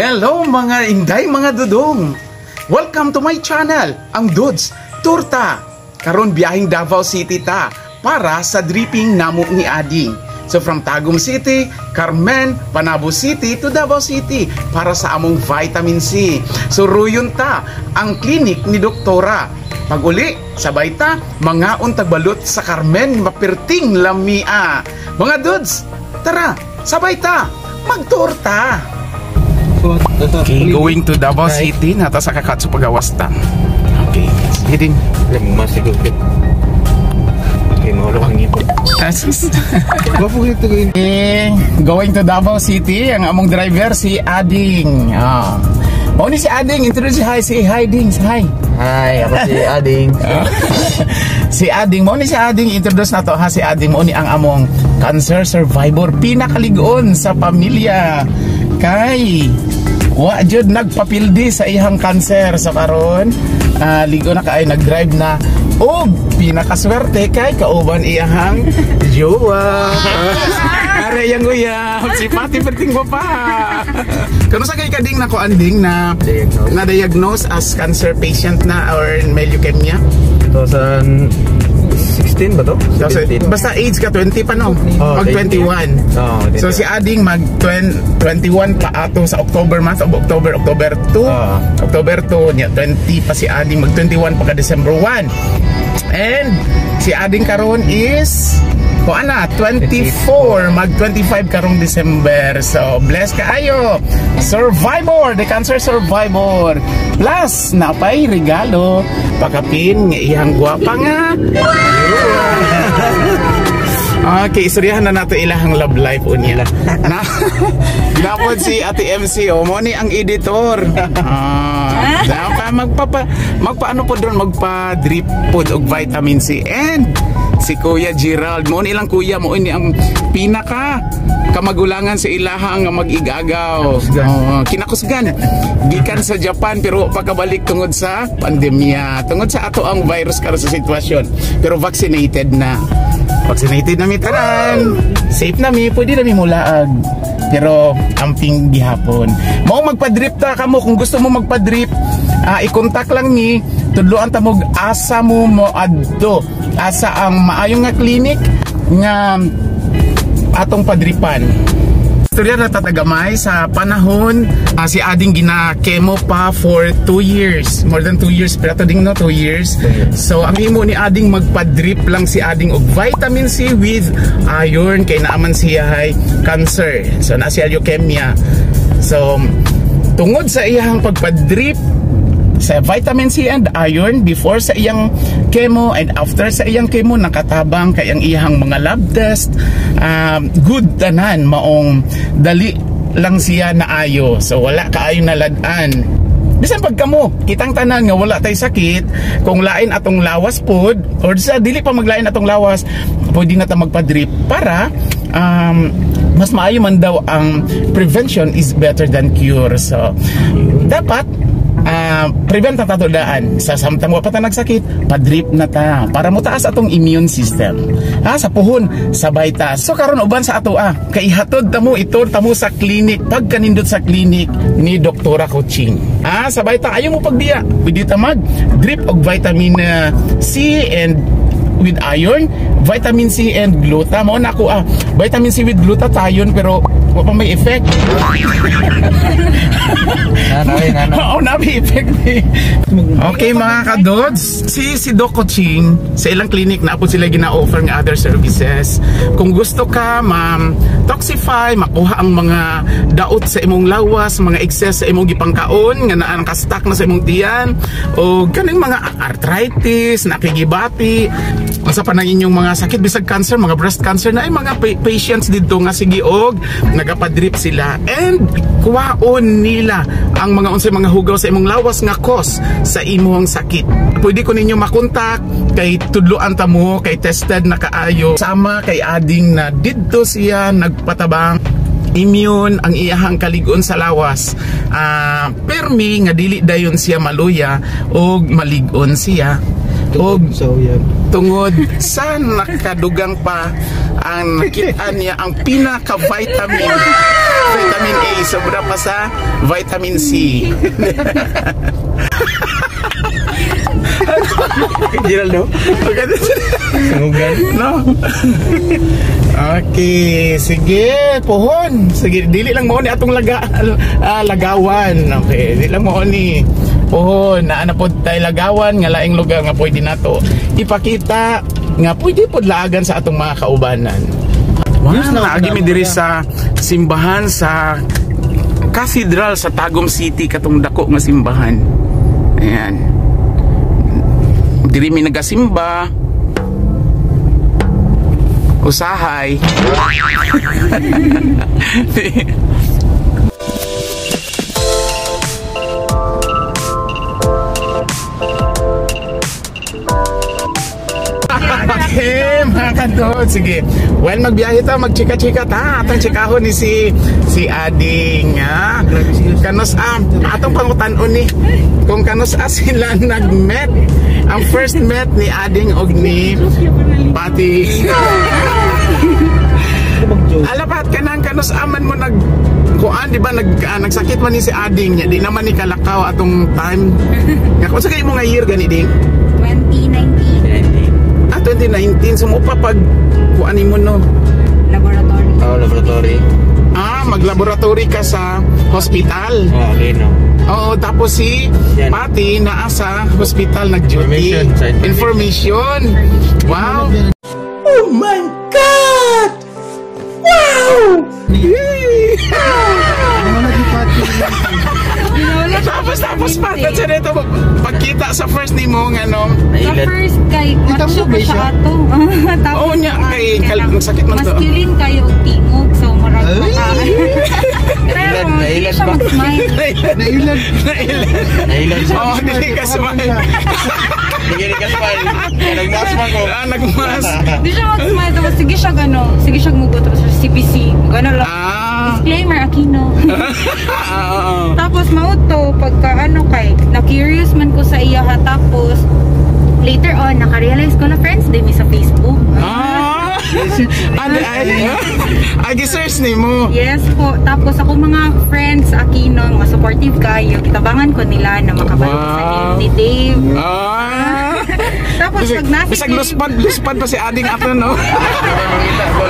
Hello, mga inday, mga dudong! Welcome to my channel, ang Dudes Turta! Karon biyaheng Davao City ta para sa dripping namo ni Ading. So from Tagum City, Carmen, Panabo City to Davao City para sa among vitamin C. So ruyon ta ang clinic ni Doktora. Pag-uli, sabay ta, mangaon tag balot sa Carmen, mapirting lamia. Mga dudes, tara, sabay ta, magtorta! Okay, going to Davao City, nata sa Kakatsu pagawas ta. Okay, sige din. Masigod. Okay, mahulog ang ngipon. Gwapo ito kayo. Okay, going to Davao City, ang among driver si Ading. Ah. Mao ni si Ading, introduce, hi, say hi, Ding, hi. Hi, ako si Ading. Si Ading, mao ni si Ading, introduce na to ha, si Ading, mao ni ang among cancer survivor, pinakaligon sa pamilya. Kay wa jud nagpapildi sa iyang cancer sa karon. Ligo na kay nag-drive na og pinakaswerte kay kauban iyahang jowa. Are yang uyab, si Pati perting pa. Kano sa kay kading na ko anding na Diagnose. Na diagnose as cancer patient na or may leukemia? 2016 ba to? So, 17. basta age ka 20 pa, no? Oh, Mag 20. 21. Oh, So si Ading mag 20, 21 pa ato sa October, month of October, October 2. October 2 niya 20 pa si Ading, mag 21 pa ka December 1. And si Ading karon is ko ana 24, mag 25 karong December. So bless kaayo. Survivor, the cancer survivor. Plus napay regalo pakapin nga iyang gwapa nga. Okay, istoryahan na nato ilahang love life unya. Na Napod si Ate MC, oh, mo ni ang editor. Ah, dapat magpapa magpaano po doon, magpa-drip pod og vitamin C, and si Kuya Gerald mo ni ilang kuya, mo ni ang pinaka kamagulangan sa ilaha nga mag-igagaw. Oh, kinakusgan gikan sa Japan pero pagkabalik tungod sa pandemya, tungod sa ato ang virus karon sa sitwasyon. Pero vaccinated na. Vaccinated na mi tanan. Safe na mi, pwede na mi mulaag. Pero amping gihapon. Mao magpa-drip ta kamo kung gusto mo magpa-drip, i-contact lang ni tudloan ta mo asa mo mo adto. Asa ang maayo nga clinic nga atong padripan. Istorya na tatagamay sa panahon si Ading gina chemo pa for 2 years, more than 2 years pero ato ding, no, 2 years. So ang himo ni Ading, magpa-drip lang si Ading og vitamin C with iron kay naaman siya hay cancer. So na siya leukemia. So tungod sa iyang pagpa-drip sa vitamin C and iron before sa iyang chemo and after sa iyang chemo, nakatabang kay ang iyang mga lab test good tanan, maong dali lang siya naayo. So wala kaayo nalad-an. Bisan pag kamo kitang tanan nga wala tay sakit, kung lain atong lawas pod or sa dili pa maglain atong lawas, pwede na ta magpa-drip para mas maayo man daw ang prevention is better than cure. So dapat prevent na ta daan sa samtang wa pa ta nagsakit, padrip na ta para mo taas atong immune system ha. Sa puhon sabay ta. So karon uban sa ato ah, kay ihatod ta mo, itur ta mo sa clinic, pagkanindot sa clinic ni Doktora Coaching. Ah, sabay ta, ayaw mo pagbiya, pwede ta mag drip og vitamin C and with iron, vitamin C and gluta. Mao na ako ah, vitamin C with glutathione, pero wa pa may effect. Nanay, nanay. Oo, na may effect eh. Okay, mga kadods, si Doc Coaching, sa ilang clinic na po sila gina-offer ng other services. Kung gusto ka ma'am toxify, makuha ang mga daot sa imong lawas, mga excess sa imong gipangkaon nga naa naka-stuck na sa imong tiyan o kaning mga arthritis, nakigibati, unsa pa nang inyong mga sakit bisag cancer, mga breast cancer na ay mga patients didto nga sige og nagapadrip sila and kuwaon nila ang mga unsay mga hugaw sa imong lawas nga cause sa imong sakit. Pwede ko ninyo makontak kay tudloan ta mo kay tested na kaayo. Sama kay Ading na didto siya nagpatabang. Immune ang iyahang kaligon sa lawas. Permi nga dili dayon siya maluya og malig-on siya og So, yeah. tungod sa nakadugang pa ang nakita niya ang pinaka vitamin, vitamin A, sobra pa sa vitamin C. Geraldo? Sangugan. No? Okay, sige, pohon. Sige, dili lang mo ni atong lagawan. Okay, dili lang mo ni pohon. Naa na pod tay lagawan nga laing lugar nga pwede nato ipakita nga pwede pod laagan sa atong mga kaubanan. Wow, naagi mi diri sa simbahan sa Cathedral sa Tagum City, katong dako nga simbahan. Ayan. Diri mi nagasimba usahay. Okay, mga kadod. Sige. Well, magbiyahe ta, magchika-chika ta. Atong chikahon ni si si Ading. Ah. Kanus atong pangutan-on ni kung kanus sila nag-met. Ang first met ni Ading og ni Pati. Alabat kanang kanus aman mo nag kuan, di ba nagsakit man ni si Ading niya, di naman ni kalakaw atong time. Nga kung sa kayo mo nga year gani, Ding? 2019. Ah, 2019. So mo pa pag kuan mo, no? Laboratory. Oh, laboratory. Ah, maglaboratory ka sa hospital. Oh, okay, no. Oo, tapos si Yan. Pati naa sa hospital nag-duty. Information, sa Information. Wow. Oh my God! Wow! Yay! Ano na di Pati? Tapos tapos pa sa dito pagkita sa first ni mo nga no. Sa Nailad. first kay Kita mo macho ba ba siya? siya ato? Tapos, Oo niya, kay sakit man to. Masculine kayo og tingog, so murag Ay! maka. Pero Nailad, hindi nailad siya ba? mag-smile. Nailad. Nailad. Nailad siya. Oh, dili ka smile. Hindi ka smile. Nagmas man ko. Ah, nagmas. Hindi siya mag-smile tapos sige siya gano, sige siya mugot tapos siya CBC, gano lang. Ah. Disclaimer, Aquino. Ah, oo. Tapos mauto pagka ano kay na curious man ko sa iya ha, tapos later on naka-realize ko na friends din mi sa Facebook. Ah. Ano ay? Ay, gisearch ni mo. Yes po. Tapos ako mga friends Aquino, mga supportive kayo, kitabangan ko nila na makabalik sa name ni Dave. Ah. Tapos Bisag, pag nasa bisag luspad, luspad pa si Ading ato, no?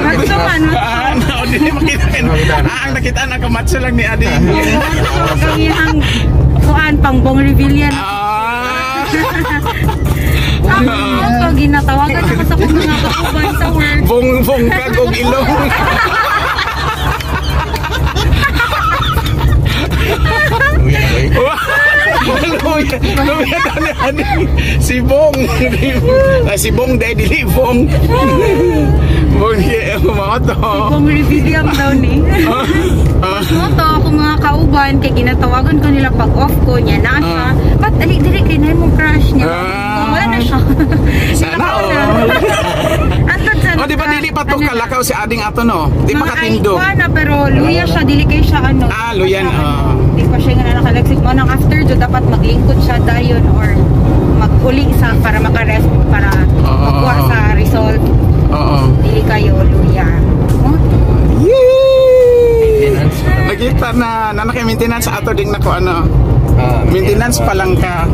Macho man, macho. Ah, no, di makita. Ah, ang nakita na kamatso lang ni Ading. Macho ang iyang kuan pang Bong Revilla. Ah. Tapos ako ginatawagan ako sa akong mga kauban sa work. Bong bong kag og ilong. Luya, luya daw ni Ading. Si Bong. Ah, si Bong dahil dili Bong. Bong mga to. Bong Revilla daw ni. Mo to ako mga kauban kay ginatawagan ko nila pag off ko niya na siya. Ba't ali dili kay na mong crush niya. Ah. Wala na siya. Sana Wala na. all. Antod sa O, di ba dili pa to ano na? kalakaw si Ading ato, no? Di pa Mga katindo. ay, na, pero luya siya, dili kay siya ano. Ah, luyan, Di pa siya, ah. ano, di pa siya nga nakalagsik mo. Nang after do, dapat maglingkod siya dayon or mag-uli sa para makarest para makuha sa result. Oo. Dili kayo luya. Oh, Yay! Maintenance. Nakita na, na naka-maintenance ato ding nako ano. Ah, Maintenance pa lang ka.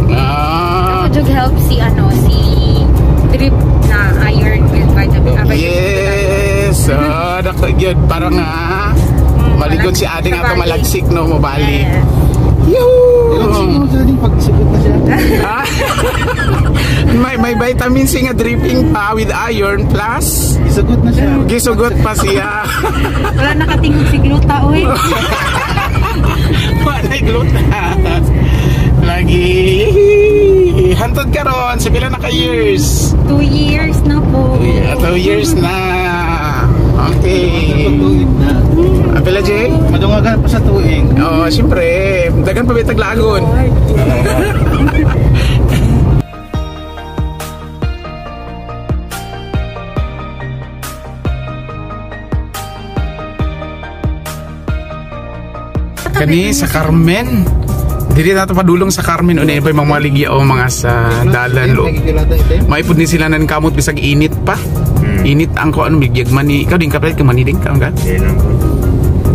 Ah. Ako jud help si ano si drip na iron with vitamin. Ah, vitamin Yes. Oh, dako gyud para nga maligon si Ading ato malagsik no mobali. Yes. Yoo! Sino sa din pag sugot na siya? Ah. May vitamin C nga dripping pa with iron plus Isugot na siya. gisugot pa siya. Wala nakatingog si gluta oy. Walay gluta. Lagi. Hantod karon sa pila na ka years? 2 years na po. 2 years. Ah, 2 years na. Okay. Tuig na. Ah, pila, Jay? Madungagan pa sa tuig. Oo, siyempre. Dagan pa bitag lagon. Kani sa Carmen. Diri na to padulong sa Carmen, unay pa mga maligya o mga sa dalan lo. Nagigilata itim. Maipod ni sila nan kamot bisag init pa. Init ang ko ano bigyag mani. Ikaw din ka ka mani din ka ka. Di lang po.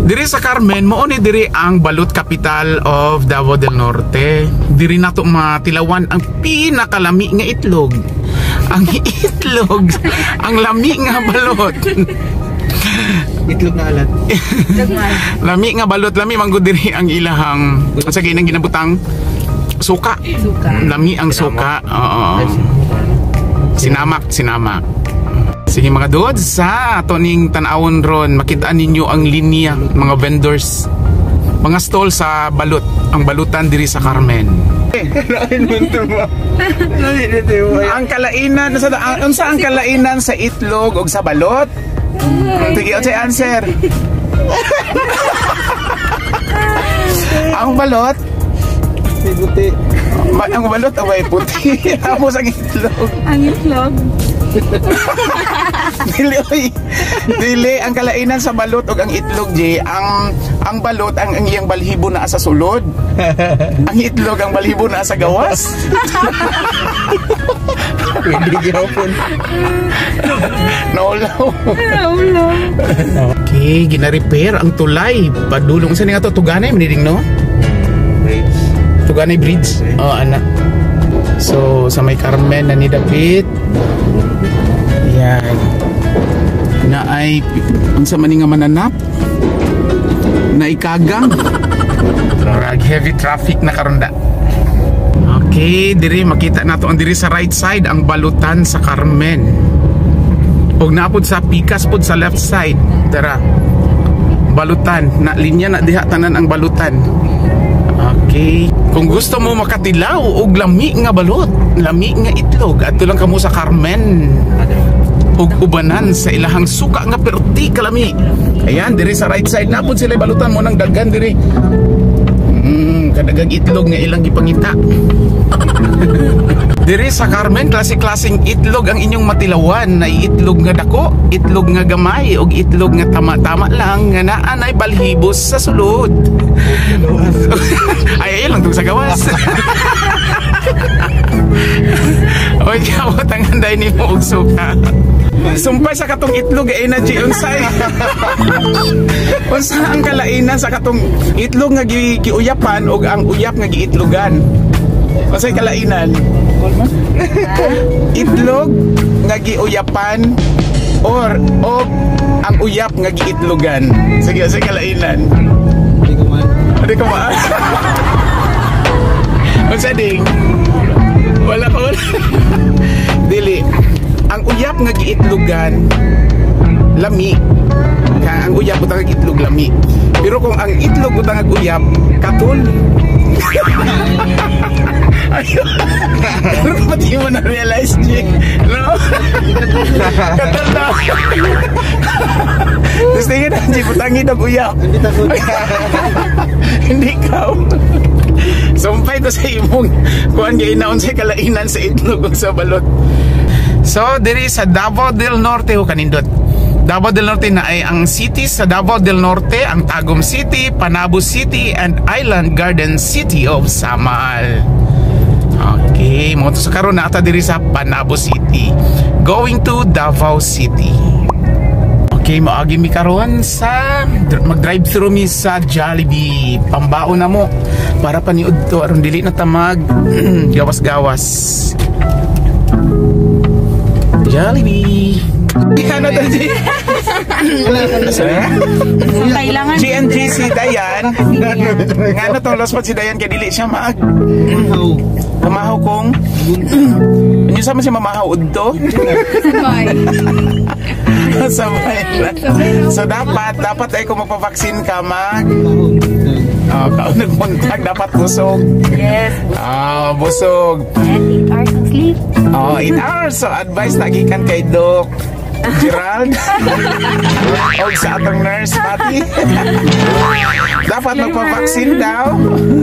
Diri sa Carmen, mao ni diri ang balut capital of Davao del Norte. Diri nato matilawan ang pinakalami nga itlog. Ang itlog, ang lami nga balot. Itlog na alat. Lami nga balot, lami man gud diri ang ilahang sa ginang ginabutang suka. Suka. Lami ang suka. Oo. Sinamak, sinamak. Sige mga dudes, sa ato ning tan-awon ron, makita ninyo ang linya, mga vendors, mga stall sa balot, ang balutan diri sa Carmen. Lain man to ba? Lain na to ba? Ang kalainan, sa ang, unsa ang kalainan sa itlog ug sa balot? Sige, unsay answer? Ang balot, May buti. Ang balot away puti. Amo sa itlog. Ang itlog. Dili oy. Dili ang kalainan sa balot ug ang itlog, J. Ang balot ang iyang balhibo naa sa sulod. Ang itlog ang balhibo naa sa gawas. Pwede gyapon. Naulaw. Ulo. Okay, gina-repair ang tulay. Padulong sa nga to Tuganay man no? Bridge. Tuganay Bridge. Oh, anak. So, sa may Carmen na ni dapit. Yan. Na ay unsa man ni nga mananap? Na ikagang. Murag heavy traffic na karon da. Okay, diri makita nato ang diri sa right side ang balutan sa Carmen. Og napod sa pikas pod sa left side. Tara. Balutan na linya na diha tanan ang balutan. Okay. Kung gusto mo makatilaw og lami nga balot, lami nga itlog, adto lang kamo sa Carmen. Ug ubanan sa ilahang suka nga perti kalami. Ayan, diri sa right side na pud sila balutan mo ng daghan diri. Kadagang itlog nga ilang gipangita. Diri sa Carmen, klase-klaseng itlog ang inyong matilawan na itlog nga dako, itlog nga gamay ug itlog nga tama-tama lang nga naa nay balhibos sa sulod. Ay, ayun lang tong sa gawas. Oy, kawat ang handay nimo og suka. Sumpay sa katong itlog ay na unsay. Unsa ang kalainan sa katong itlog nga giuyapan ug ang uyap nga giitlogan? Unsay kalainan? Itlog nga giuyapan or og ang uyap nga giitlogan. Sige, unsay kalainan? Hindi ko man. Hindi ko ma. Unsa ding? Wala ko. Dili. Ang uyap nga giitlogan lami. Ka ang uyap butang ag itlog lami. Pero kung ang itlog butang ag uyap katul. Ayun. Pero ba't di mo na-realize, G? No? Katul na. Tapos tingin na, G, butangin og uyap. Hindi takot. Hindi ka. Sumpay to sa imong kuan gay naon sa kalainan sa itlog ug sa balot. So diri sa Davao del Norte ho kanindot. Davao del Norte na ay ang city sa Davao del Norte, ang Tagum City, Panabo City and Island Garden City of Samal. Okay, mo to sa karon na ata diri sa Panabo City going to Davao City. Okay, moagi mi karon sa mag-drive through mi sa Jollibee. Pambaon na mo para paniud to aron dili na ta mag gawas-gawas. Jollibee. Ano to, G? So, kailangan GNG si Dayan. Nga ano to, lost si Dayan kay dili siya mag How? mamahaw kong Ano sa man siya mamahaw udto? Sabay. Sabay lang. So dapat dapat ay kung magpa-vaccine ka mag oh, kaon nagbuntag dapat busog. Yes. Ah, busog. And 8 hours of sleep. Oh, 8 hours. So advice na gikan kay Doc. Gerald. Og sa atong nurse Patty. Dapat magpa-vaccine daw.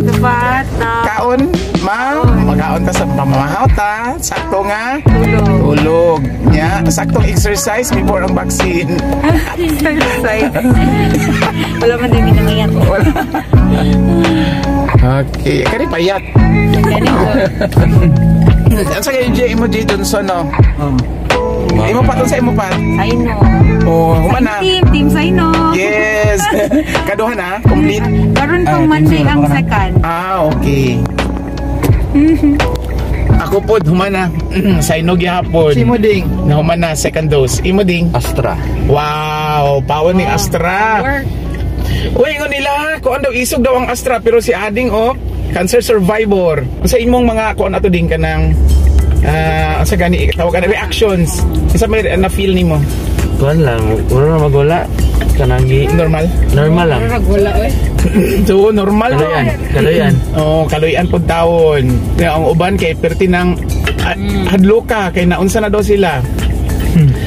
Dapat na Kaon, ma, makaon ta sa pamamahaw ta. Sakto nga. Tulog. Tulog. Nya, saktong exercise before ang vaccine. Exercise. Wala man din minamayat. Wala. Okay, kani payat. Gani ko. Ang sa kayo, J, imo J Johnson, no? Imo pa sa imo pa. Saino. Oh, human na. Team, Team Saino. Yes. Kaduha na, complete. Karon pang Monday ang second. Ah, okay. Ako po, human na. Sa inog gihapon. Si mo ding. Na human na, second dose. Imo ding. Astra. Wow, pawon ni Astra. Work. Uy, ingon nila, kuan daw isog daw ang Astra pero si Ading oh, cancer survivor. Sa imong mga kuan ato ding kanang sa gani tawag ana reactions. Unsa may na feel nimo? Kuan lang, wala na magwala. Kanang gi Normal? normal lang. Murag wala oy. So normal no. Kaluyan, kaluyan. Oh, kaluyan pud tawon. Kaya ang uban kay perti ng hadloka kay naunsa na daw sila.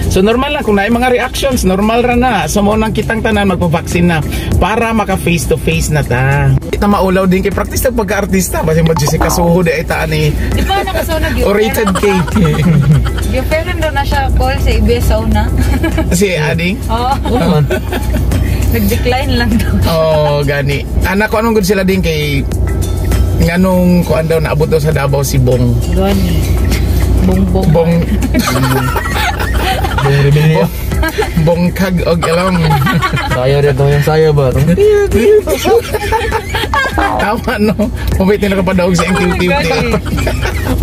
So normal lang kung naay mga reactions, normal ra na. So mao nang kitang tanan magpa-vaccine na para maka face to face na ta. Kita maulaw din kay practice tag pagka-artista basi mo Jessica Soho di ay ta ani Di ba nakasauna o rated K. Giferan daw na siya call sa IBS sauna. Si Ading. Oo. Wala man. Nag-decline lang daw. Oh, gani. Anak ko anong good sila din kay nganong kuan daw naabot daw sa Davao si Bong. Gani. Bongbong. Bong Bong rebellion. Bongkag og ilong. Sayo rin yung sayo ba? Tama no. Pumit na nakapadaog sa MQT.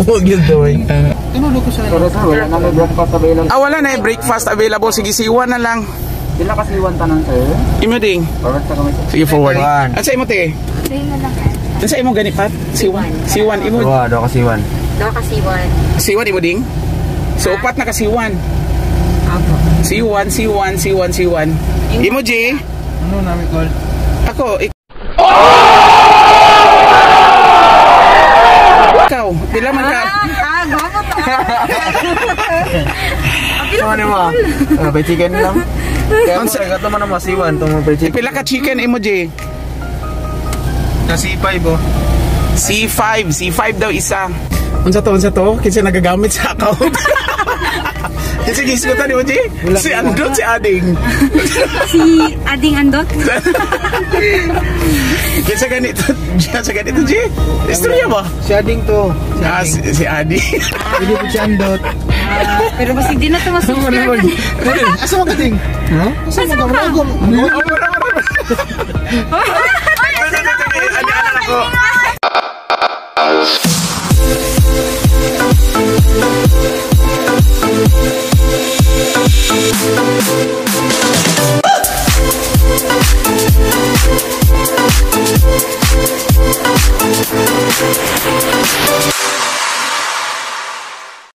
Huwag yun daw eh. Tinulog ko sa Wala na may breakfast available. Ah, wala na eh. Breakfast available. Sige, siwan na lang. Pila kasi iwan tanan sir? Imo ding. Forward sa kami sir. Sige, forward. One. At sa imo te? At sa imo gani pat? Siwan. Siwan imo. Dua, dua kasi one. Daw kasi one. Siwan imo ding. So upat na ka siwan. Apo. Siwan, siwan, siwan, siwan. Imo G? Ano namin call? Ako, ikaw, pila man ka? Ah, gwapo to. Ano ni mo? May chicken lang. Kaya mo, kato man ang masiwan itong may chicken. Pila ka chicken imo G? Na C5 oh. C5, C5 daw isa. Unsa to? Kinsa nagagamit sa account? Kinsa gisgutan nimo G? Si Andot, si Ading. Si Ading Andot. Kinsa ganito? Kinsa ganito G? Istorya ba? Si Ading to. Si Ah, Ading. si Adi. Hindi po si Andot. Pero basta di na ito masubscribe. Asa mo ka ding? Ha? Asa mo ka? Ako.